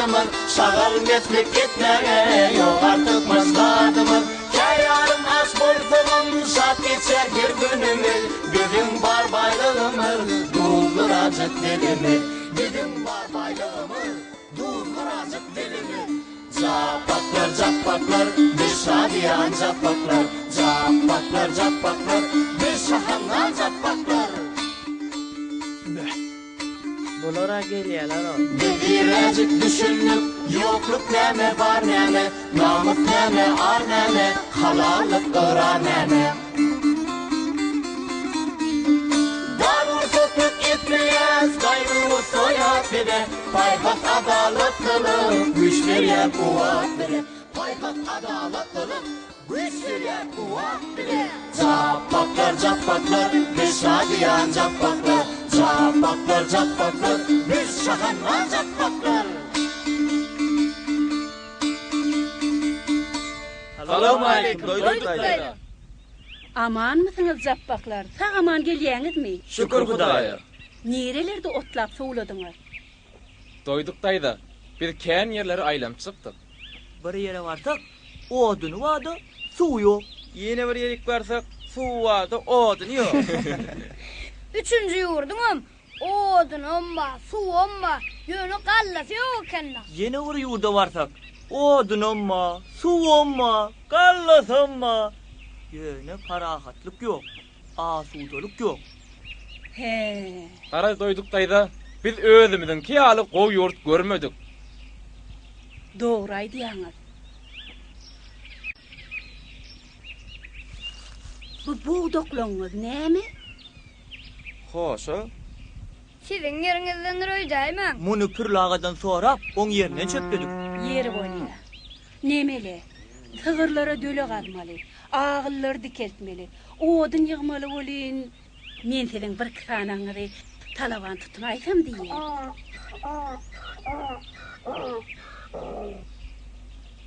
zadymyz, Şagal meslik etmäge ýok artykmaç zadymyz. Kä ýarym aç bolsagam, şat geçer her günümiz, Biziň bar baýlygymyz, duzlurajyk dilimiz. Biziň bar baýlygymyz, duzlurajyk dilimiz. Japbaklar, japbaklar, biz şadyýan japbaklar, Japbaklar, japbaklar, biz şahandan japbaklar. Beh. Bular-a gelýäler-ow. Biz irräjik düşündik, ýokluk näme, bar näme, namys näme, ar näme, halallyk, ygrar näme. Dar gursaklyk etmeýäs, gaýgy-gussa ýat bize, paýhas adalatlylyk, güýç berýär kuwwat bize, paýhas adalatlylyk, Güýç berýär kuwwat bize. Japbaklar japbaklar biz şadyýan japbaklar Japbaklar japbaklar biz şahandan japbaklar. Salowmaleýkim Doýduk daýza. Amanmysyňyz japbaklar, sag-aman gelýäňizmi? Şükür Hudaýa. Nirelerde otlap sowladyňyz? Doýduk daýza, biz kän ýerleri aýlanyp çykdyk. Bir ýere barsak, oduny bar-da, suwy ýok. Ýene bir ýerik barsak, suwy bar-da, oduny ýok. Üçünji ýurduňam odunam bar, suwam bar, ýöne gallasy ýok eken-dä. Ýene bir ýurda barsak, odunam bar, suwam bar, gallasam bar, ýöne parahatlyk ýok. Asudalyk ýok. He. Garaz Doýduk daýza, biz özümiziňki ýaly gowy ýurt görmedik. Dogry aýdýaňyz. Bu bugdaklaňyz näme? Hoşa. Siziň ýeriňizdendir öýdäýmäň. Muny Pürli agadan sorap, oň ýerinden çöpledik. Ýeri bolýa. Nemeli? Sygyrlara döle gazmaly, agyllary dikeltmeli, odun ýygmaly welin, men siziň birki sanagyňyzy talaban tutunaýsam diýýän.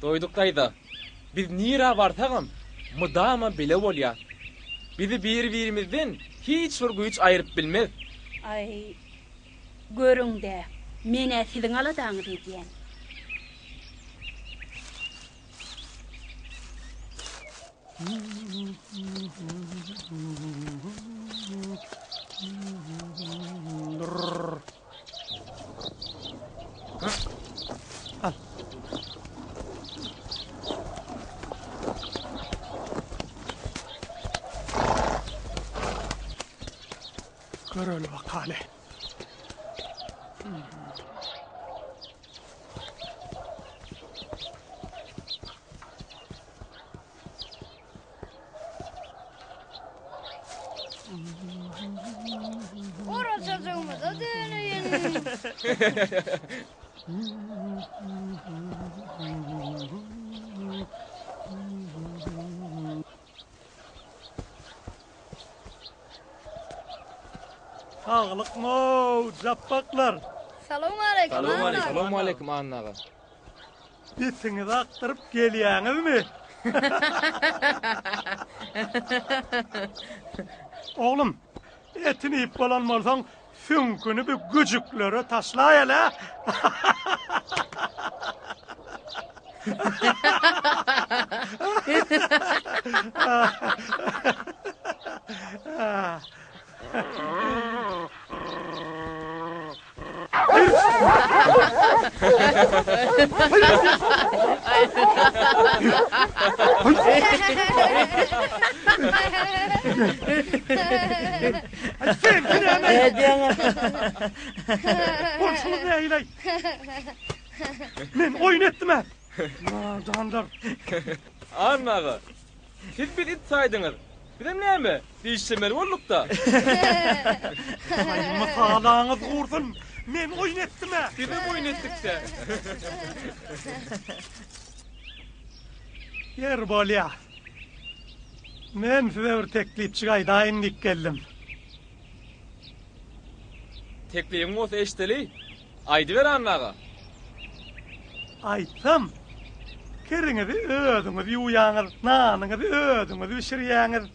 Doýduk daýza, biz nirä barsagam, mydama bile bolýas. Bizi bir-birimizden hiç bir güýç aýryp bilmez. Aý, görüň-dä, men-ä siziň aladaňyzy edýän. Al. Göreli bakaly. Oraçajygymyza döneýin. Saglykmy-ow, japbaklar! Salowmaleýkim, Anna aga. Salowmaleýkim, Anna aga. Betiňizi akdyryp gelýäňizmi? Oglum, etini iýip bolan bolsaň, süňküni bir güjüklere taşlaýaly-ä. Sen näme? Bolşuňyz nähili? Men oýun etdim-ä. Nadanlar. Anna aga, siz bizi it saýdyňyz. Bizem näme, dişlemeli bolduk-da. Aý, mysalaňyz gursun. Men oýun etdim-ä. Bizem oýun etdik-dä. Ýeri bolýa. Men size bir teklipjik aýdaýyn diýip geldim. Teklibiň bolsa eşideli. Aýdyber Anna aga. Aýtsam, kiriňizi özüňiz ýuwýaňyz, nanyňyzy özüňiz bişirýäňiz.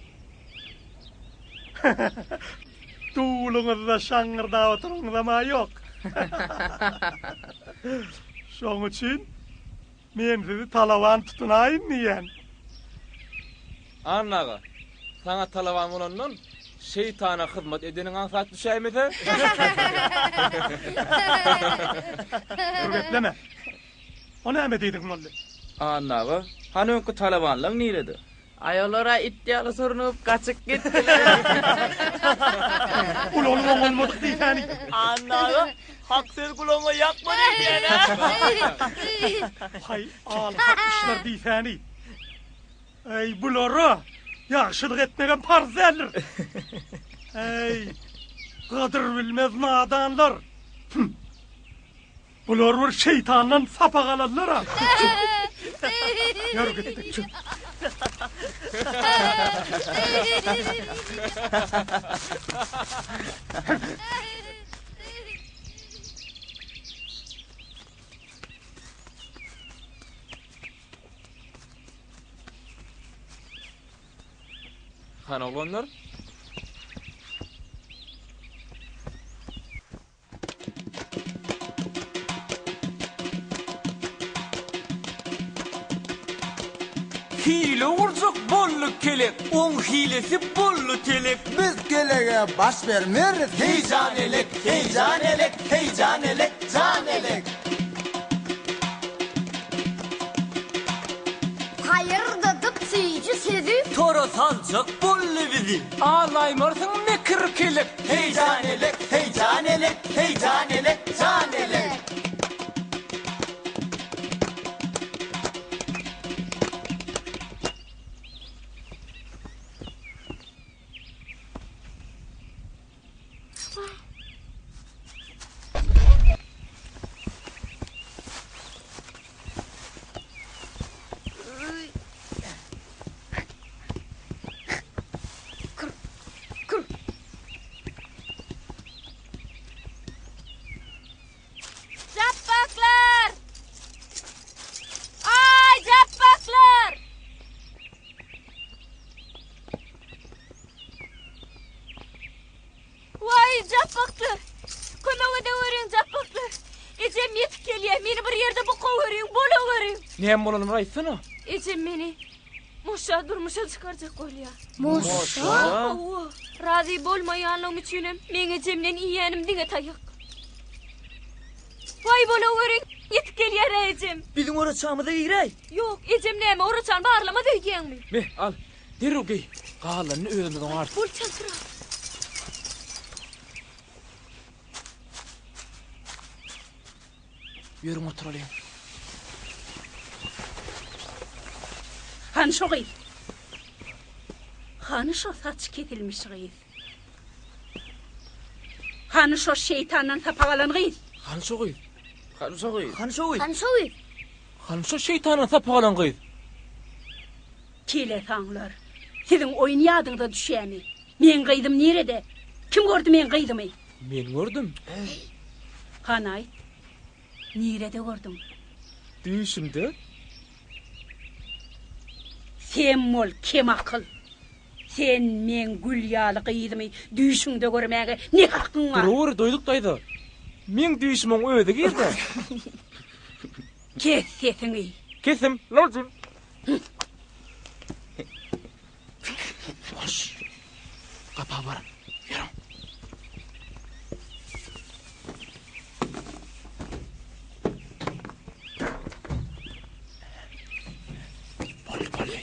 Duluňyzda şaňňyrdap oturanyňyzam-a ýok. Şoň üçin men sizi talaban tutunaýyn diýýän. Anna aga, saňa talaban bolandan şeýtana hyzmat edeniň aňsat düşäýmese? Dur gepleme. O näme diýdigiň boldy? Anna aga, hany öňki talabanlaň nirede? Aý olar-a it ýaly sürnüp gaçyp gitdiler. Ulalyp oňalmadyk diýsäni. Anna aga, hak söz gulagyňa ýakmady öýdýän-ä. Haý, al-hak işler diýsäni. Eý, bulara ýagşylyk etmegem parz däldir. Eý, gadyr bilmez nadanlar. Hüm. Bular bir şeýtandan sapak alanlar-a. Ýör gitdik. Hany oglanlar? Hile gurjak boldy kelek. Oň hilesi boldy telek. Biz kelege baş bermeris. Heý jan elek, heý jan elek, heý jan elek, jan elek. Haýyrdadyp süýji sözi. Tora saljak boldy bizi. Alaýmarsyň mekir kelek. Heý jan elek, heý jan elek, heý jan elek, jan elek. Japbaklar! Aý, japbaklar! Waý, japbaklar! Kömek edeweriň, japbaklar! Ejem ýetip gelýär, meni bir ýerde bukaweriň, bolaweriň! Näme bolanyny bir aýtsana. Ejem meni Moşa durmuşa çykarjak bolýar. Moşa? Hawa, razy bolmaýanlygym üçinem meň ejemden iýýänim diňe taýak. Waý, bolaweriň, ýetip gelýär-ä ejem. Biziň oraçamyza giräý. Ýok, ejem näme, oraçany barlamaz öýdýäňmi? Me, al, derrew geý. Galanyny özümiz oňarys. Bol çaltrak. Ýörüň oturalyň. Hany şo gyz? Hany şo saçy kesilmiş gyz? Hany şo şeýtandan sapak alan gyz? Hany şo gyz? Hany şo gyz? Hany şo gyz? Hany şo gyz? Hany şo şeýtandan sapak alan gyz? Kelesaňlar, siziň oýun ýadyňyza düşýämi? Meň gyzym nirede? Kim gördi meň gyzymy? Men gördüm. Hany aýt, nirede gördüň? Düýşümde. Sem bol, kemakyl! Sen meň gül ýaly gyzymy düýşüňde görmäge ne hakyň bar? Duraweri Doýduk daýza. Meň düýşüme oň özi girdi. Kes sesiňi! Kesdim, lolcim. Boş. Gapa bar. Ýörüň. Boldy, boldy.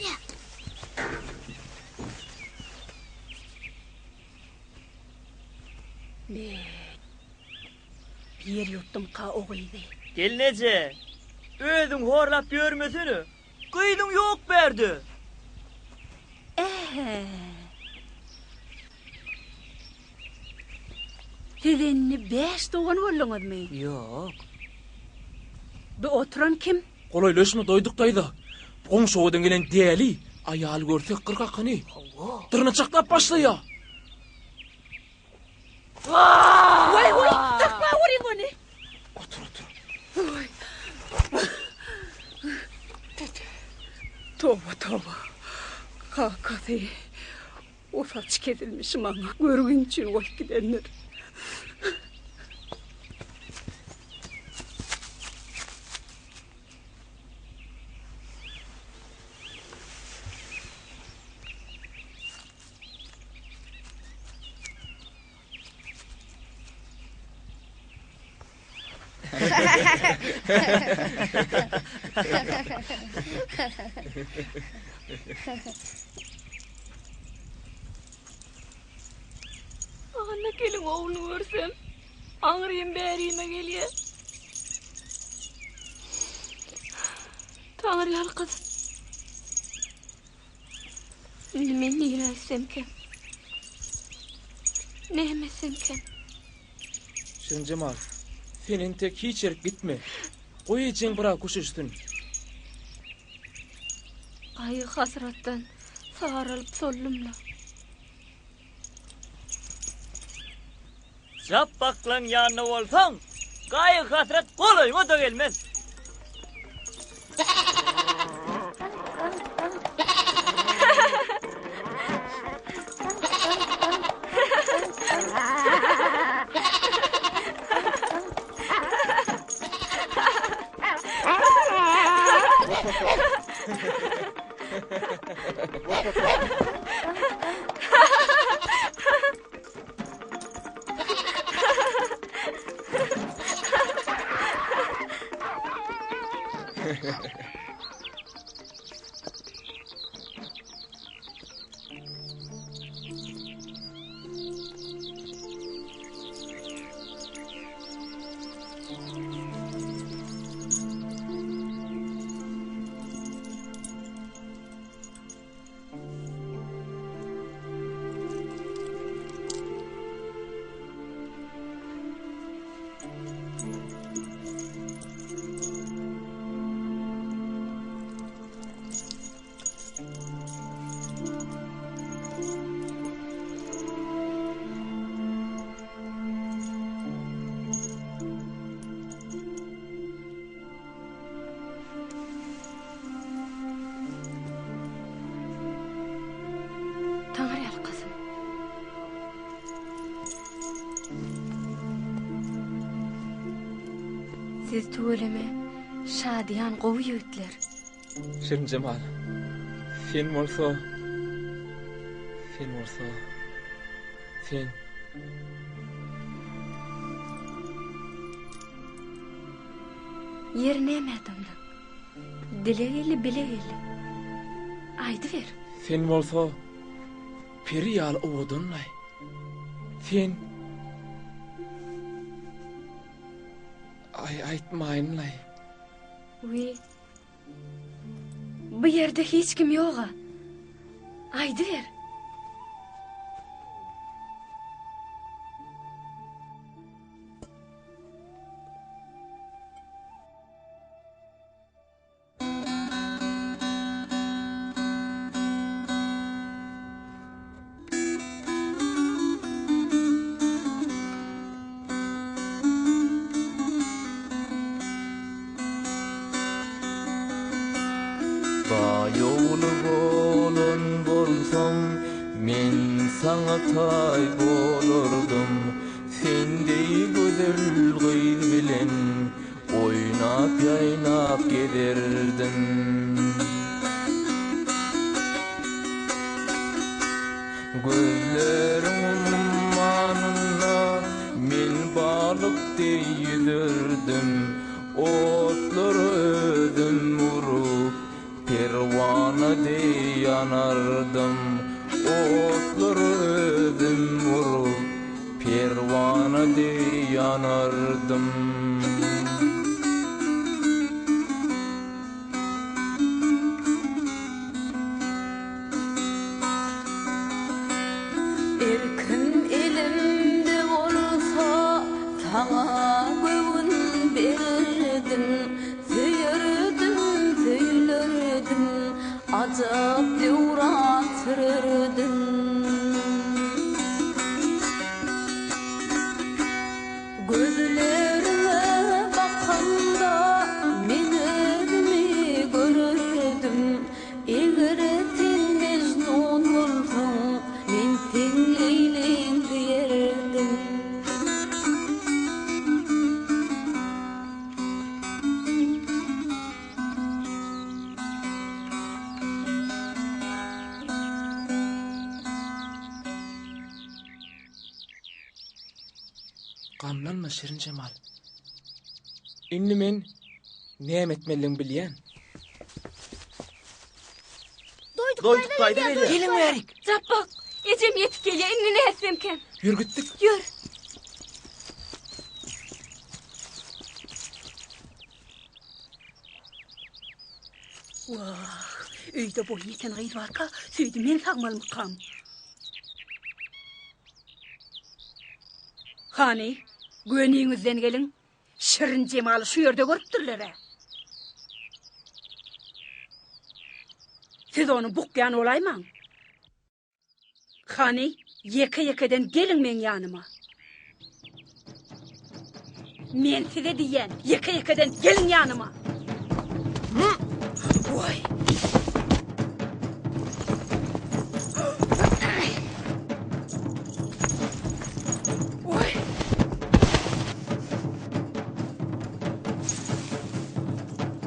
Be. Ýer ýutdumka o gyzy. Gelneje, özüň horlap ýörmesene. Gyzyň ýok bärde. Ähä. Siz indi bäş dogan bolduňyzmy? Ýok. Bu oturan kim? Golaýlaşma Doýduk daýza. Bu goňşy obadan gelen däli aýal görse 40 akyny. Dyrnaçaklap başlaýar. Waý, waý, saklaweriň ony. Otur, otur. Toba, toba. Kakasy, o saç kesilmişi maňa görgün üçin goýup gidendir. Anna gelin ogluny görsem, aňrym bärime gelýär. Taňry ýalkasyn. Indi men nirä gitsemkäm? Näme etsemkäm? Şirinjemal, sen entek hiç ýerik gitme. Goý ejeň biraz köşeşsin. Gaýgy-hasratdan saralyp soldum-la. Japbaklaň ýanynda bolsaň, gaýgy-hasrat golaýyňa-da gelmez. Taňry ýalkasyn. Siz tüweleme şadyýan gowy ýigitler. Şirinjemal, sen bolsa, sen bolsa, sen. Ýeri näme adamdan? Dile geldi, bile geldi. Aýdyber. Sen bolsa peri ýaly owadanlaý. Sen Aý aýtmaýynlaý. Wiý. Bu ýerde hiç kim ýog-a. Aýdyber. Baý ogly bolan bolsam, men saňa taý bolardym. Sen deý gözel gyz bilen oýnap-ýaýnap gezerdim. Gözleriň ummanynda men balyk deý ýüzerdim, Otlara özüm urup, perwana deý ýanardym. Otlara özüm urup, perwana deý ýanardym. Erkim elimde bolsa, saňa göwün bererdim, Söýerdim, söýlerdim, ajap döwran sürerdim. Gözleriňe bakamda men özümi görerdim, Eger sen Mejnun bolsaň, men seň Leýliň diýerdim. Gamlanma Şirinjemal. Indi men näme etmelidigimi bilýän. Doýduk daýza gelýär. Geliň bärik. Japbak, ejem ýetip gelýär, indi nätsemkäm? Ýör gitdik. Ýör. Wah, öýde boýy ýeten gyz barka, süýdi men sagmalymykam? Hany, göniňizden geliň. Şirin Jemaly şu ýerde görüpdirler-ä. Siz ony bukýan bolaýmaň. Hany, ýeke-ýekeden geliň meň ýanyma. Men size diýýän, ýeke-ýekeden geliň ýanyma. Waý. Waý.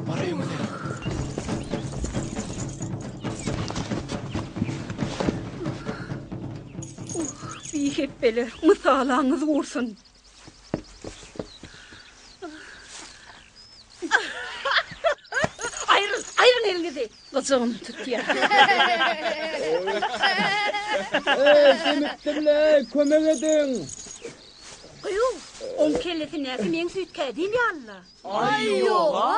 Bar öýüňize. Oh, bihepbeler, mysalaňyz gursun. Aýryl, aýryň eliňizi. Gyjygym tutýar. Eý, demikdim-le, kömek ediň! Gyýw, oň kellesindäki meň süýt kädim ýaly-la. Aý, ýog-a.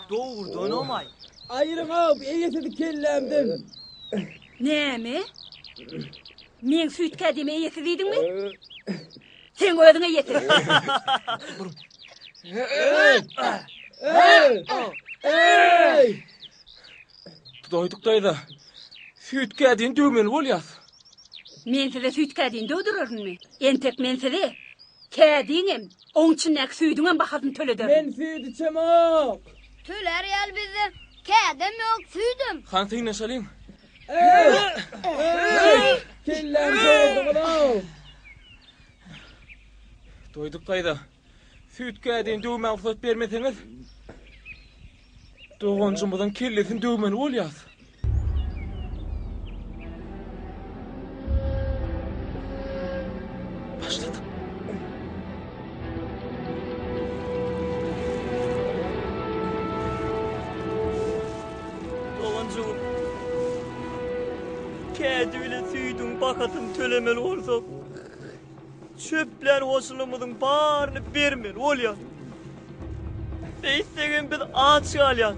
Dogrudanam-aý. Aýryň-ow, eýesizi kellämden. Näme? Meň süýt kädime eýesiz diýdiňmi? Seň özüň eýesiz. Doýduk daýza. Süýt kädini döwmeli bolýas. Men size süýt kädini döwdürerinmi? Entek men size kädiňem, oň içindäki süýdüňem bahasyny tölederin. Men süýt içemok. Tölär ýaly bizde kädem ýok, süýdem. Hany synanyşalyň. Kellämi sogurdyňyz-ow. Doýduk daýza. Süýt kädini döwmäge rugsat bermeseňiz, doganjygymyzyň kellesini döwmeli bolýas. Başladyk. Doganjygym, kädi bilen süýdüň bahasyny tölemeli bolsak, çöplän hoşulymyzyň baryny bermeli bolýar. Beýtsegem biz aç galýas.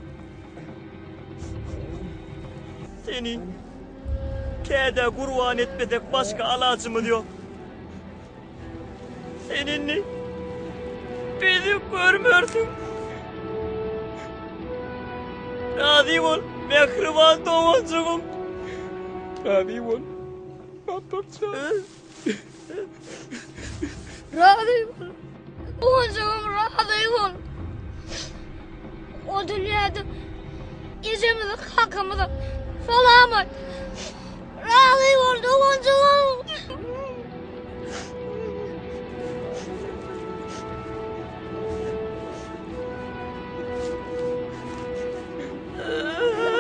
Seni kädä gurban etmesek başga alajymyz ýok. Sen indi bizi görmersiň. Razy bol, mähriban doganjygym. Razy bol. Papakjan. Razy bol. Doganjygym razy bol. O dünýäde ejemize, kakamyza salam aýt. Razy bol doganjygym.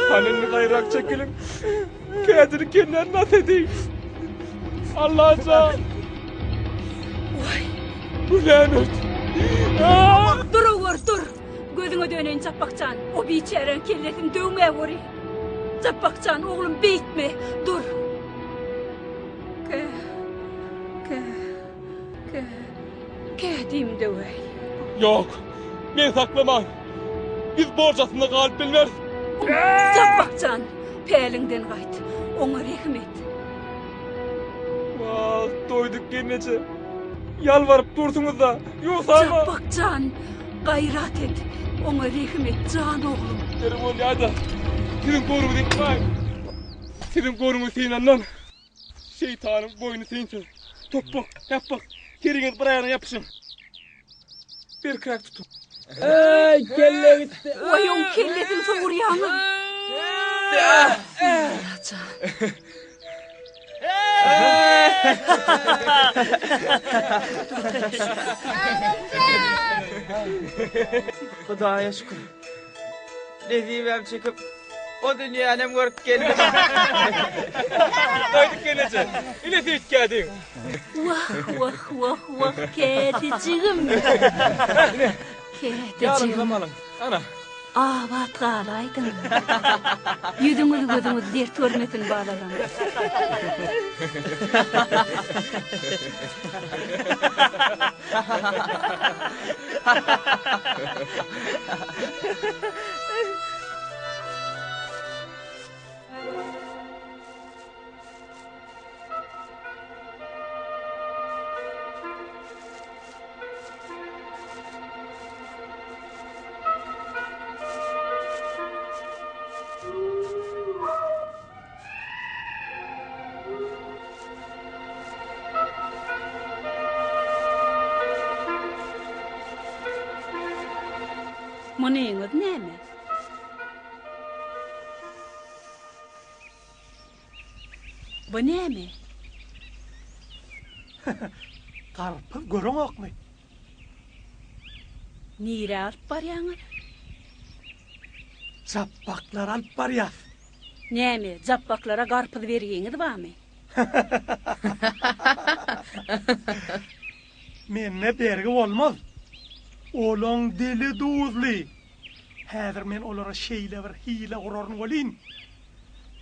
Hany indi gaýrak çekiliň. Kädini kenden nas edeýin. Allajan. Bu näme? Dur owur, dur. Gözüňe döneýin Japbakjan. O biçäräň kellesini döwmäweri. Japbakjan, oglum beýtme. Dur. Kä, kä, kä, kädim döwäý. Ýok, men saklaman. Biz borç astynda galyp bilmeris. Japbakjan, päliňden gaýt. Oňa rehim et. Wah, doýduk gelneje. Ýalbaryp dursuňyz-da, ýogsam-a. Japbak jan, gaýrat et, oňa rehim et, jan oglum. Ýeri bolýa-da, siziň goruňyzy ýykmaýyn. Siziň goruňyz synandan, şeýtanyň boýny synsyn. Topbak, ýapbak, heriňiz bir aýagyna ýapyşyň. Berkräk tutuň. Eý, kelle gitdi. Waý, oň kellesini sogurýaňyz. Allajan. Hudaýa şükür. Nesibäm çekip. O dünýänem görüp geldim. Gaýdyp gelneje. Ine süýt kädiň. Wah, wah, wah, wah, kädijigim. Kädijigim. Ýalyňyzam alyň. Ana. Abat galaýdyň. Ýüzüňiz gözüňiz dert görmesin balalam. Munyňyz näme? Bu näme? Garpyz göreňokmy? Nirä alyp barýaňyz? Japbaklara alyp barýas. Näme, japbaklara garpyz bergiňiz barmy? Mende bergi bolmaz. Olaň dili duzly. Häzir men olara şeýle bir hile guraryn welin,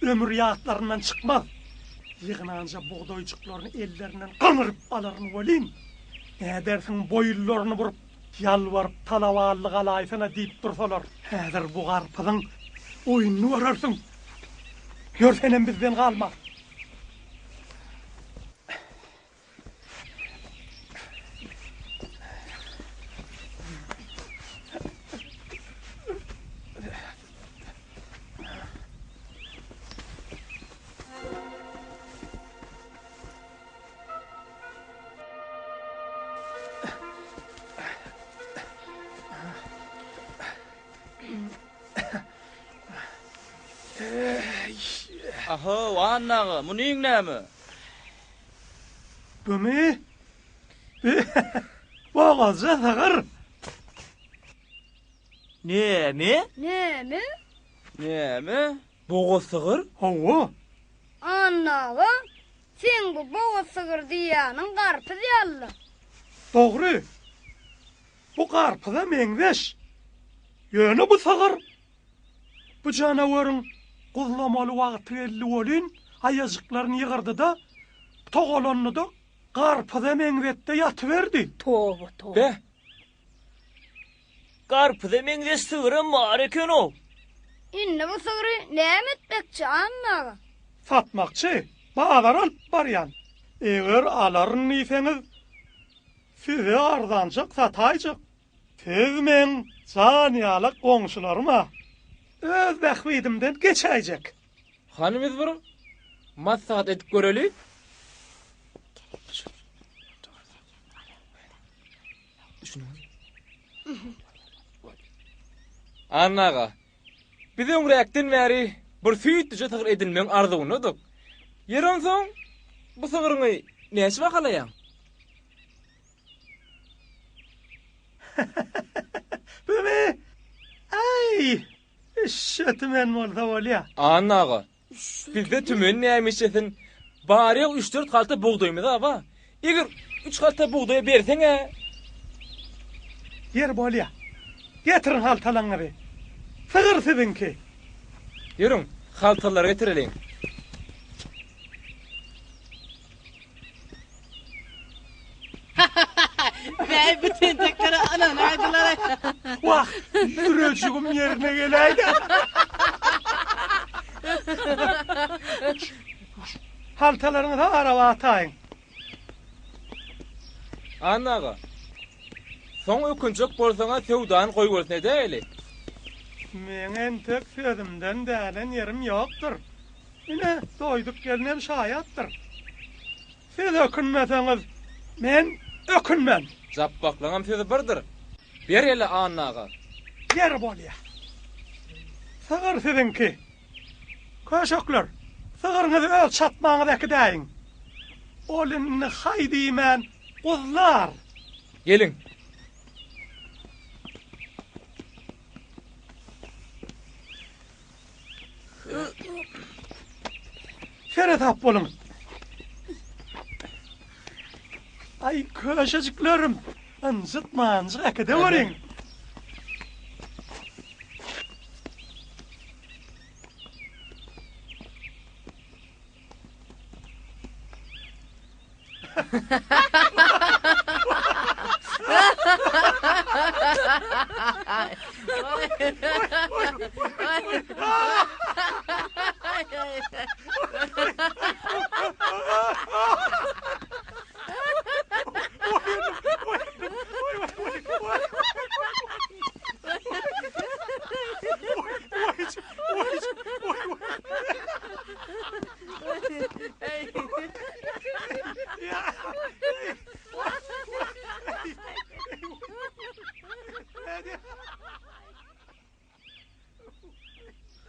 ömür ýatlaryndan çykmaz. Ýygnanja bugdaýjyklaryny ellerinden gaňryp alaryn welin, nädersiň boýunlaryny burup, ýalbaryp talabanlyk alaýsana diýip dursalar. Häzir bu garpyzyň oýnuny görersiň. Ýör senem bizden galma. Ahow, Anna aga, munyň näme? Bumy? Bi bogazja sygyr. Näme? Näme? Näme? Bogaz sygyr? Hawa. Anna aga, seň bu bogaz sygyr diýýäniň garpyz ýaly-la. Dogry. Bu garpyza meňzeş. Ýöne bu sygyr. Bu janawaryň guzlamaly wagty geldi welin, aýajyklaryny ýygyrdy-da, togalandy-da, garpyza meňzetde ýatyberdi. Toba, toba. Beh! Garpyza meňzeş sygyram bar eken-ow. Indi bu sygry näme etmekçi, Anna aga? Satmakçy, bazara alyp barýan. Eger alaryn diýseňiz, size arzanjak sataýjak. Siz meň jan ýalak goňşularym-a. Öz bähbidimden geçäýjek. Hany biz bir maslahat edip göreli. Anna aga, biz öňräkden bäri bir süýtlüje sygyr edinmegiň arzuwyndadyk. Ýeri onsoň, bu sygryňy näçe bahalaýaň? Bümi? Aý, üşşe tümen bolsa bolýa. Anna aga, bizde tümen nämişesin, bary-ýogy üç-dört halta bugdaýymyz-a bar. Eger üç halta bugdaý berseň-ä. Ýeri bolýa. Getiriň haltalaňyzy. Sygyr siziňki. Ýörüň, haltalary getireliň. Bäý bu tenteklere ynanaýdylar. Wah, ýürejigim ýerine geläýdi. Haltalaryňyzy araba ataýyň. Anna aga, soň ökünjek bolsaň-a söwdany goýbolsun edäýeli. Meň entek sözümden dänen ýerim ýokdur. Ine, Doýduk gelnem şaýatdyr. Siz ökünmeseňiz, men ökünmen. Japbaklaňam sözi birdir. Ber ele Anna aga. Ýeri bolýa. Sygyr siziňki. Köşekler, sygryňyzy öz çatmaňyza äkidäýiň. Ol indi haý diýmän guzlar. Geliň. Seresap boluň. Aý, köşejiklerim, ynjytmanjyk äkideweriň.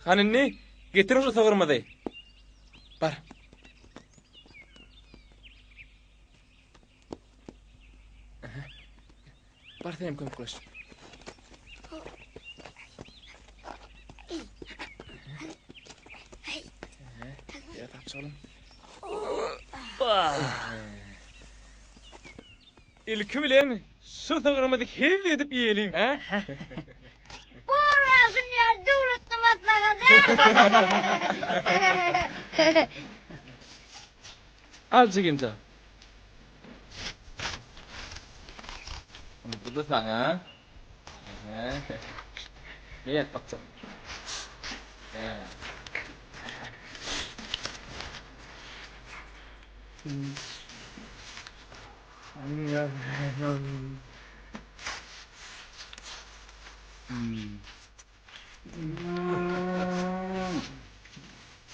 Hany indi getiriň şu sygyrymyzy. Bar. Bar senem kömekleş. Ýa tapçalym. Ilki bilen şu sygyrymyzy hezil edip iýeliň, hä? Borasyn ýa döwletli maslahat. Al jigimjan. Bu-da saňa. Gel bakjam.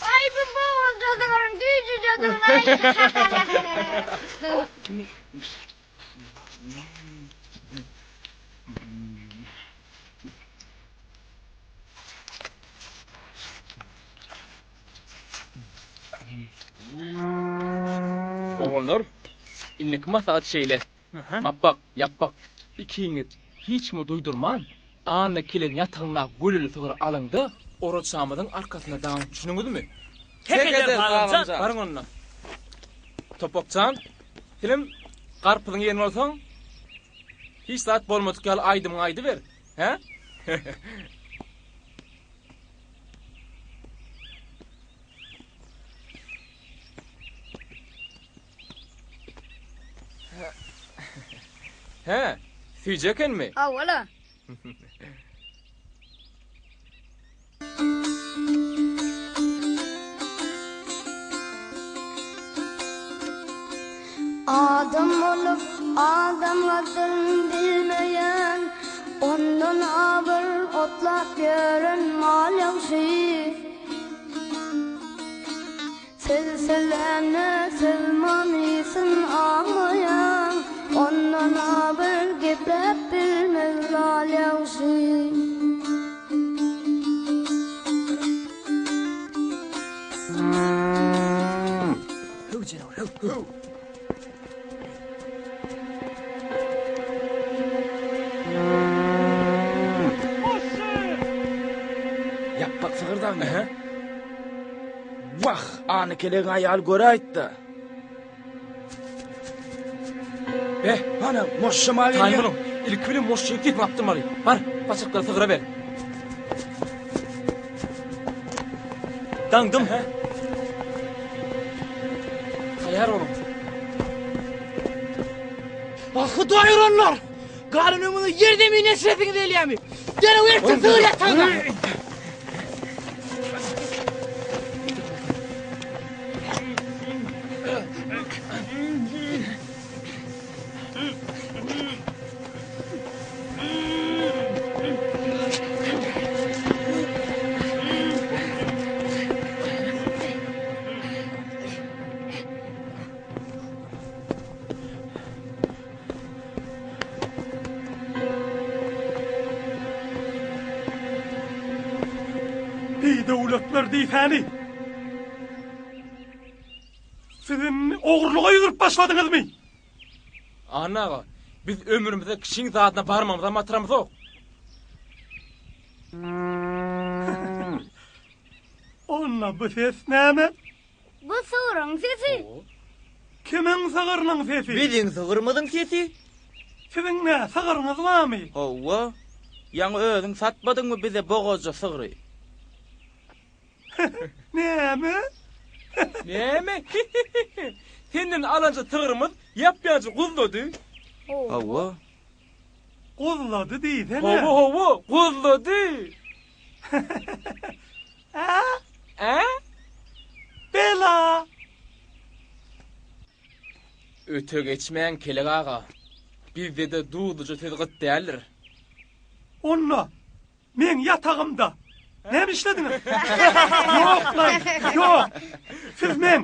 Aý bu bogulja sygyryň güýjüjedigini-aý. Oglanlar, indiki maslahat şeýle. Mapbak, Ýapbak, ikiňiz hiç kime duýdurman, Anna keleň ýatagyndaky göleli sygry alyň-da, oraçamyzyň arkasyna daňyň, düşündiňizmi? Hek ederis, agamjan! Baryň onda. Topak jan, senem garpyzyň ýerinde bolsaň, hiç zat bolmadyk ýaly aýdymyňy aýdyber, hä? Hä, süýji ekenmi? Hawa-la. Adam bolup adam gadryn bilmeýän, Ondan abyr otlap ýören mal ýagşy. Söz sözlände söz manysyn aňmaýan, Ondan abyr gepläp bilmez lal ýagşy. Höw janawar, höw, höw. Ýapbak sygyr dagyny, hä? Wah, Anna kelegiň aýaly göräýtdi. Eh, Hana, moşşama taýyn gelýär. boluň. Ilki bilen moşşyň sesini apdyrmaly. Bar, paçaklary sygyra ber. Daňdym. Hä? Taýýar boluň. Ah, Hudaý uranlar! Galan ömrüňizi ýer-zemin eşresiňiz gelýärmi? Derrew ertir sygyr ýatagyna! Bidöwletler diýsäni! Siz indi ogurlyga ýüz urup başladyňyzmy? Anna aga, biz ömrümizde kişiň zadyna barmamyzam batyramyzok. Onda bu ses näme? Bu sygryň sesi. Kimiň sygrynyň sesi? Biziň sygrymyzyň sesi. Siziň nä, sygryňyz barmy? Hawa. Ýaňy özüň satmadyňmy bize bogazja sygry? Näme? Näme? Senden alanja sygrymyz ýap-ýaňy guzlady. Hawa. Guzlady diýsene. Hawa, hawa, guzlady. Ä? Ä? Bela! Öte geçmäň, Kelek aga. Bizde-de duzluja söz gyt däldir. Onda meň ýatagymda näme işlediňiz? Ýok-laý, ýok! Siz meň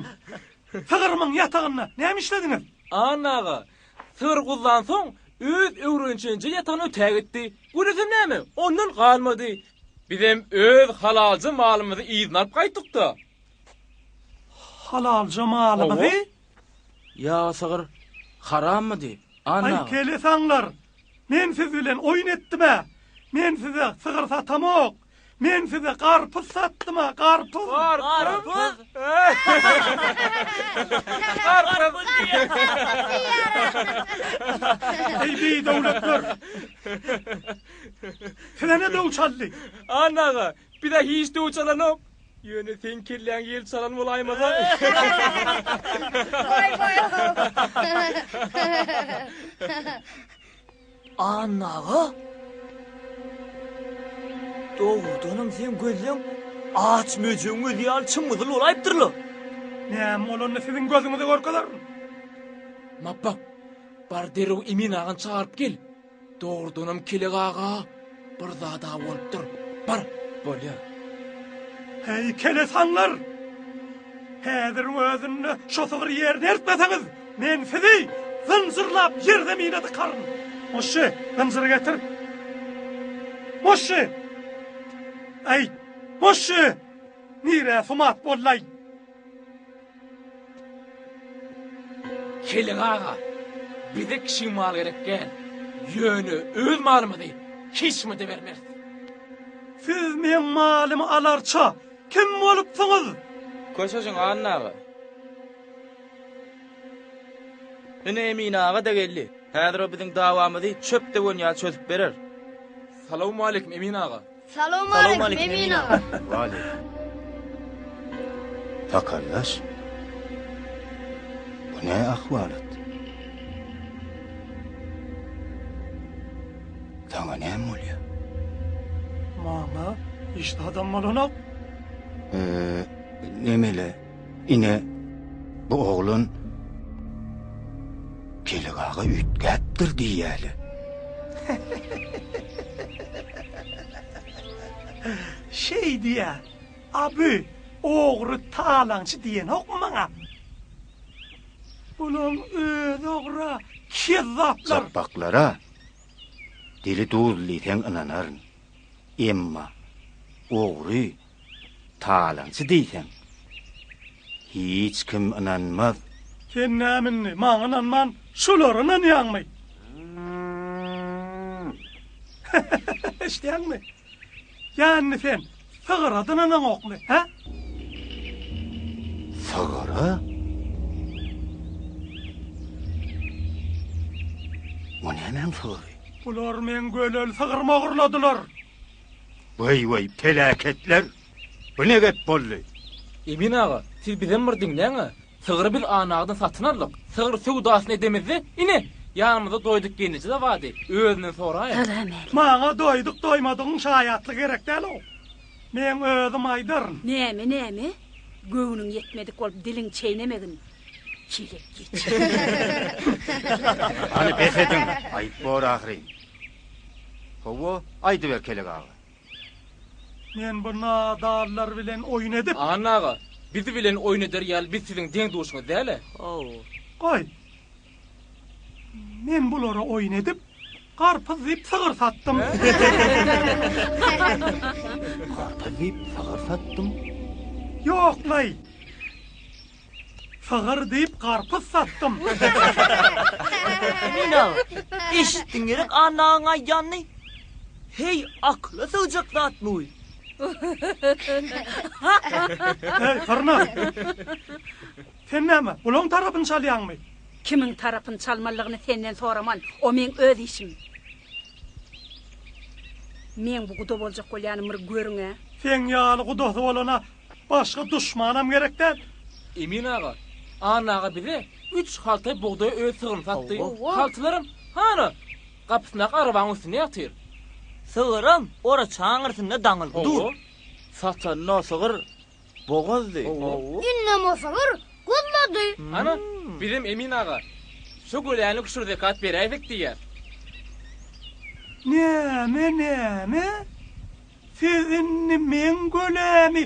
sygyrymyň ýatagynda näme işlediňiz? Anna aga, sygyr guzlansoň, öz öwrenişenje ýatagyna ötägitdi. Günüsem näme, ondan galmady. Bizem öz halalja malymyzy yzyna alyp gaýtdyk-da. Halalja malymyzy? Ýa sygyr harammydy, Anna Aý, aga? kelesaňlar! Men siz bilen oýun etdim-ä! Men size sygyr satamok! Men size garpyz satdym-a, garpyz! Garpyz! Garpyz! Eý, bidöwletler! Size ne döw çaldy? Anna aga, bize hiç döw çalanok. Ýöne seň kelläň ýel çalan bolaýmasa. Goý, goý. Anna aga? Dogrudanam seň gözleň aç möjegiň gözi ýaly çym-gyzyl bolaýypdyr-la. Näme bolanda siziň gözüňize görkezerin. Mapbak, bar derrew Emin agany çagyryp gel. Dogrudanam Kelek aga bir zad-a bolupdyr. Bar. Bolýar. Heý, kelesaňlar! Häziriň özünde şo sygry ýerine eltmeseňiz, men sizi zynjyrlap ýerzemine dykaryn. Moşşy, zynjyry getir. Moşşy! Äý, Moşşy! Nirä sumat bollaý? Kelek aga, bize kişiň maly gerek däl. Ýöne öz malymyzy hiç kime-de bermeris. Siz meň malymy alarça kim bolupsyňyz? Köşeşiň, Anna aga. Ine, Emin aga-da geldi. Häzir o biziň dawamyzy çöp döwen ýaly çözüp berer. Salowmaleýkim, Emin aga. Salowmaleýkim, Emin aga. Waleýkim. Sakaldaş, bu ne ahwalat? Saňa näme bolýar? Maňa hiç zadam bolanok. Eee, nemele, ine, bu oglan Kelek aga üýtgäpdir diýýäle. Şeý diýýä. A bu ogry talaňçy diýenokmy maňa? Bulaň özi ogra, kezzaplar. Japbaklara dili duzly diýseň ynanaryn. Emma ogry Talaňçy diýseň, hiç kim ynanmaz. Sen näme indi, maňa ynanman, şulara ynanýaňmy? Eşidýäňmi? Ýa indi sen sygyra-da ynanaňokmy, hä? Sygyra? O nämäň sygyry? Bular meň göleli sygyrymy ogurladylar. Weý-weý, peläketler! Bu ne gep boldy? Emin aga, siz bizem bir diňläň-ä. Sygry biz Annagydan satyn aldyk. Sygyr söwdasyny edemizde, ine, ýanymyzda Doýduk gelneje-de bardy. Özünden soraýyň. Salam-älik. Maňa doýduk-doýmadygyň şaýatlygy gerek däl-ow. Meň özüm aýdaryn. Näme, näme? Göwnüň ýetmedik bolup diliň çeýnemegin, çelek geçi. Hany bes ediň, aýyp bor ahyryn. Hawa, aýdyber Kelek aga. Men bu nadanlar bilen oýun edip. Anna aga, biz bilen oýun eder ýaly biz siziň deň-duşuňyz däl-ä. Hawa. Goý. Men bulara oýun edip, garpyz diýip sygyr satdym. Garpyz diýip sygyr satdym? Ýok-laý. Sygyr diýip garpyz satdym. Emin aga, eşitdiň gerek Annagyň aýdýanyny? Heý, akyla sygjak zatmy bu? Eý, Gyrnak! Sen näme, bulaň tarapyny çalýaňmy? Kimiň tarapyny çalmalygyny senden soraman, o meň öz işim. Meň bu guda boljak bolýanymy bir görüň-ä. Seň ýaly gudasy bolana başga duşmanam gerek däl. Emin aga, Anna aga bize üç halta bugdaý öz sygryny satdy. Haltalaram, hana, gapysyndaky arabaň üstünde ýatyr. Sygyram oraça aňyrsynda daňylgy dur. Hawa. Satanda sygyr bogazdy. Hawa. Indem o sygyr guzlady. Ana, bizem Emin aga, şo göläni küşür-zekat beräýsek diýýäs. Näme, näme? Siz indi meň gölämi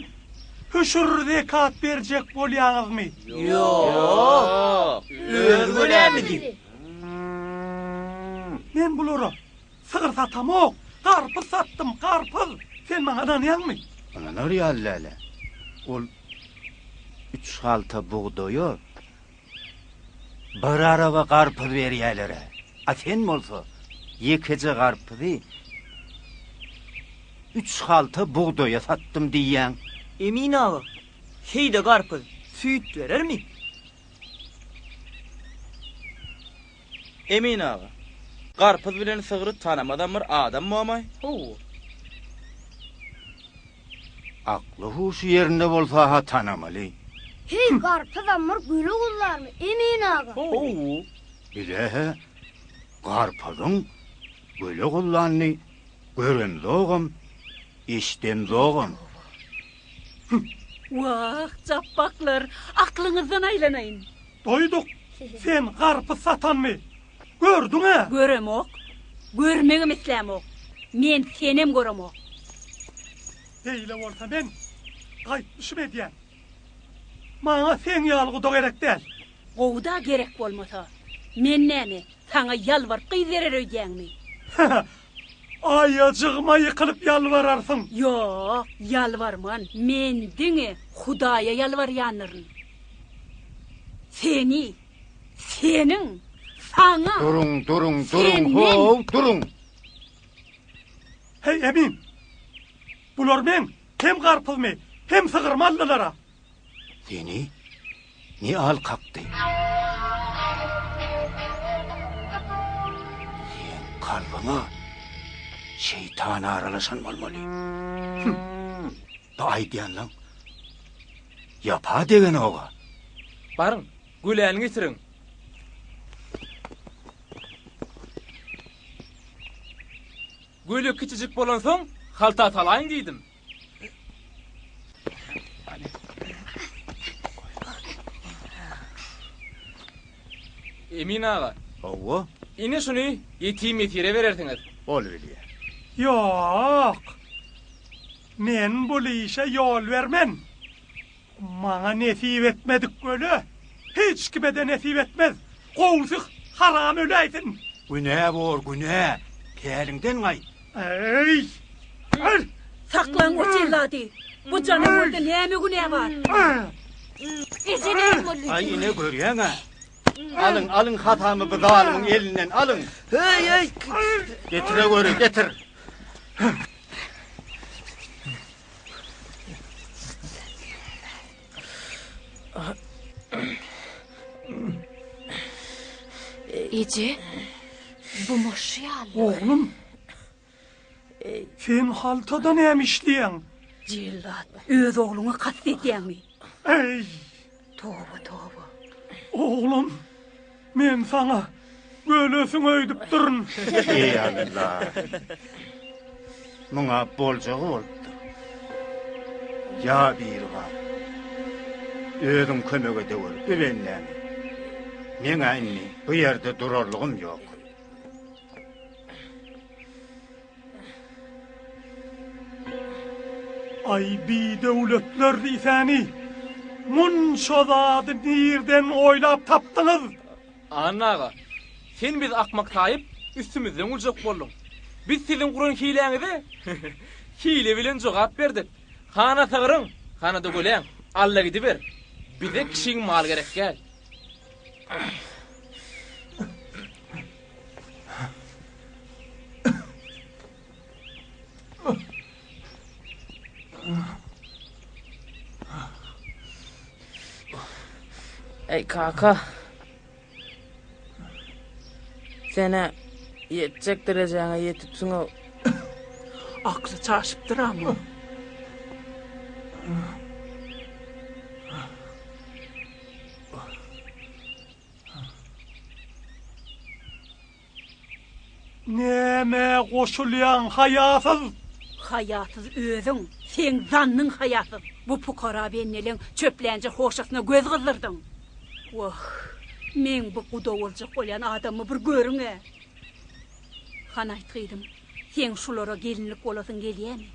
hüşür-zekat berjek bolýaňyzmy? Ýok, öz gölämizi. Men bulara sygyr satamok, garpyz satdym, garpyz! Sen maňa ynanýaňmy? Ynanar ýaly däl-ä. Ol üç halta bugdaýa Bir araba garpyz berýäler-ä. A sen bolsa ýekeje garpyzy üç halta bugdaýa satdym diýýäň. Emin aga, heý-de garpyz süýt berermi? Emin aga, garpyz bilen sygry tanamazam bir adam bomaý? Hawa. Akly-huşy ýerinde bolsa-ha tanamaly. Heý, garpyzam bir güle guzlarmy, Emin aga? Hawa. Bile-hä, garpyzyň güle guzlanyny göremzogam, eşidemzogam. Wah, japbaklar, aklyňyzdan aýlanaýyn. Doýduk, sen garpyz satanmy? Gördüň-ä! Göremok. Görmegem islämok. Men senem göremok. Beýle bolsa men gaýtmyşym edýän. Maňa seň ýaly guda gerek däl. Gowy-da gerek bolmasa. Men näme, saňa ýalbaryp gyz berer öýdýäňmi? Aýajygyma ýykylyp ýalbararsyň. Ýok, ýalbarman. Men diňe Hudaýa ýalbarýandyryn. Seni Seniň, saňa. Duruň, duruň, duruň, how, duruň! Heý, Emin! Bular meň hem garpyzmy, hem sygyrmy aldylar-a? Seni ne al kakdy? Seň kalbyňa şeýtan aralaşan bolmaly. Hüm! Bu aýdýanlaň ýapa degenog-a. Baryň, Göläni getiriň. Göle kiçijik bolansoň, halta salaýyn diýdim. Emin aga. Hawa. Ine şuny ýetim-ýesire berersiňiz. Bolubilýär. Ýok. Men bul işe ýol bermen. Maňa nesip etmedik göle, hiç kime-de nesip etmez. Gowusy haram öläýsin. Günä bor, günä. Päliňden gaýt. Eý! Eý! Saklaň o jellady! Bu janawurda näme günä bar? Eje näme boldy? Aý, ine görýäň-ä. Alyň, alyň hasamy bu zalymyň elinden, alyň! Eý, eý! Getireweri, getir! Eje, bu moşy ýaly. Oglum, sen haltada näme işleýäň? Jellat, öz ogluňa kast edýäňmi? Eý! Toba, toba. Oglum, men saňa gölesiň öýdüpdirin. Eý, Alla! Muňa boljagy bolupdyr. Ýa Biribar, özüň kömek edeweri, bu bendäni. Meň-ä indi bu ýerde durarlygym ýok. Aý bidöwletler diýsäni! Munça zady nirden oýlap tapdyňyz? Anna aga, sen bizi akmak saýyp, üstümizden güljek bolduň. Biz siziň guran hiläňize hile bilen jogap berdik. Hana sygryň, hana-da göläň, alla gidiber. Bize kişiň maly gerek däl. Eý kaka. Sen-ä ýetjek derejäňe ýetipsiň-ow. Akly çaşypdyr-a muň. Nämä goşulýaň, haýasyz? Haýasyz özüň, seň zannyň haýasyz. Bu pukara bendeleň çöplänje hoşasyna göz gyzdyrdyň. Wah, meň bu guda boljak bolýan adamymy bir görüň-ä. Hany aýt gyzym, seň şulara gelinlik bolasyň gelýämi?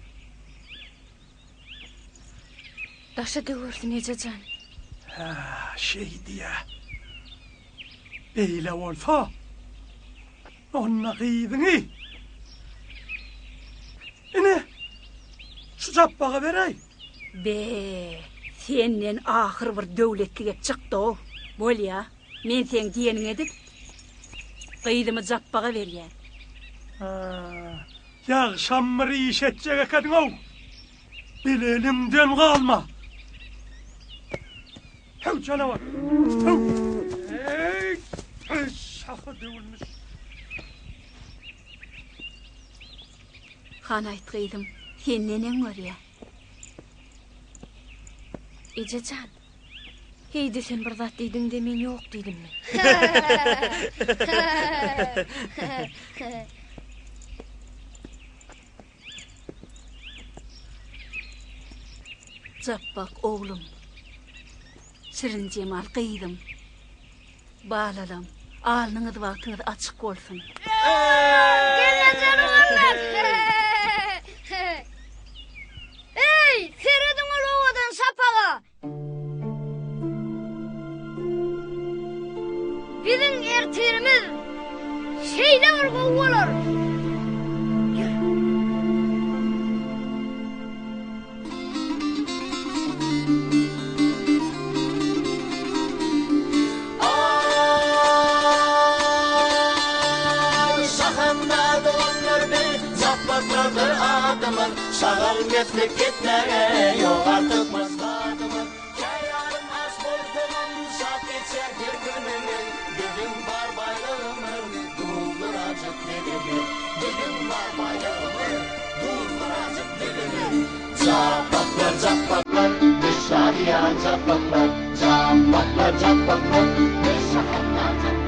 Daşa döwersin eje jan. Hä, şeý diýä. Beýle bolsa, onda gyzyňy, ine, şu Japbaga beräý. Be, senden ahyr bir döwletli gep çykdy-ow. Bolýa, men seň diýeniňi edip, gyzymy Japbaga berýän. Hä, Ýagşam bir iş etjek ekeniň-ow! Bileliňden galma! Höw, janawar! Höw! Eý, şahy döwülmiş! Hany aýt gyzym, sen neneň görýäň? Eje jan, heý-de sen bir zat diýdiň-de men ýok diýdimmi? Japbak oglum, Şirinjemal gyzym, balalam, alnyňyz bagtyňyz açyk bolsun. Eý, serediň ol owadan şapaga! Biziň ertirimiz şeýle bir gowy bolar. Ýör. Aý, şahamda doganlar biz, Japbaklardyr adymyz. Şagal meslik etmäge ýok artykmaç zadymyz. Käýarym aç bolsagam, şat geçer her günümiz. Biziň bar baýlygymyz, duzlurajyk dilimiz. Biziň bar baýlygymyz, duzlurajyk dilimiz. Japbaklar, japbaklar, biz şadyýan japbaklar. Japbaklar, japbaklar, biz şahamdar japbaklar.